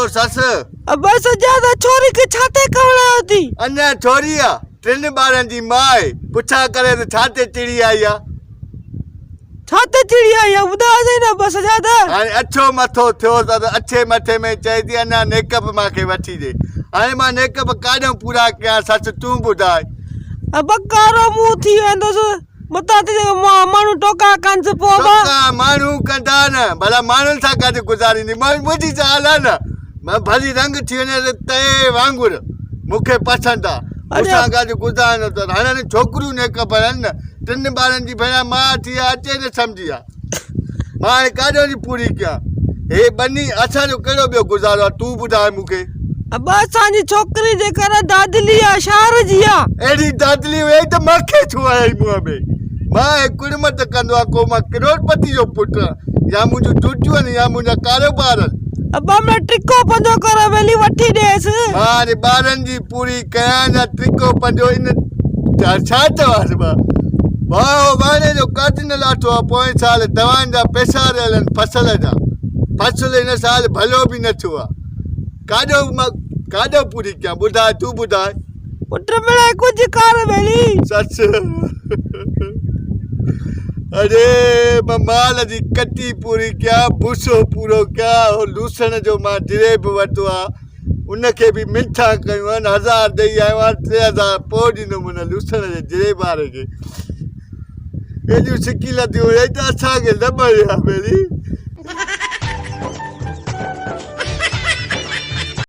Hello سس. ابا سجاد ڇوري کي ڇا تي ڪاوڙايو ٿي؟ اڃا ڇوري آ، ٽن ٻارن جي ماء آهي، پڇا ڪري ته ڇا تي چڙي آئي آ؟ ڇا تي چڙي آئي آ ٻڌاء سهي نه ابا سجاد. هاڻي اڇو مٿو ٿيو ته اڇي مٿي ۾ چئي ٿي اڃا نيڪپ مان کي وٺي ڏي. هاڻي مان نيڪپ ڪاڏهون پورا ڪيان سس تون ٻڌاء. ابا ڪارو منهن ٿي ويندس. متان تنهنجي ماڻهو ٽوڪا ڪنس پوء به. ٽوڪا ماڻهو ڪندا نه، ڀلا ماڻهن سان گڏ گذاريندي. منهنجي زال آ نه، مان ڀلي رنگ ٿي وڃي ته تئي وانگر مون کي پسند آ. مون سان گڏ گذارڻو اٿس. هاڻي هن ڇوڪريون نيڪ ڀرن نه، ٽن ٻارن جي ڀيڻ ماء ٿي آ، اچي نه سمجهي آ. مان هاڻي ڪاڏو وڃي پوري ڪيان. هي ٻني اسان جو ڪهڙو ٻيو گذارو آ، تون ٻڌاء مون کي. ابا اسان جي ڇوڪري جيڪر دادلي آ شهر جي آ. اهڙي دادلي هئي ته مان کي ڇو آيائين منهن ۾. مان هي ڪڙمت ڪندو آ ڪو مان ڪروڙپتي جو پٽ آ يا منهنجون ڊيوٽيون آهن يا منهنجا ڪاروبار آهن. ابا مڙئي ٽڪو پنجو ڪر ويلي وٺي ڏيس. مان هاڻي ٻارن جي پوري ڪيان يا ٽڪو پنجو ان ڇا چوانس مان. ڀاء هو واڻي جو قرض نه لاٿو آ پوئين سال دوائن جا پئسا رهيل آهن فصل جا. فصل هن سال ڀلو به نه ٿيو آ. ڪاڏو مان ڪاڏو پوري ڪيان ٻڌاء تون ٻڌاء. پٽ مڙئي ڪجهه ڪر ٻيلي. سس اڙي مان مال جي ڪٽي پوري ڪيان ڀوسو پورو ڪيان هو لوسڻ جو مان جريب ورتو آ ان کي به منٿان ڪيون آهن هزار ڏئي آيو آهيان 3000 پوء ڏيندم ان لوسڻ جي جريب واري کي ايڏيون سڪي لڌيون هئي ته اسان کي نه مڙيا ٻيلي.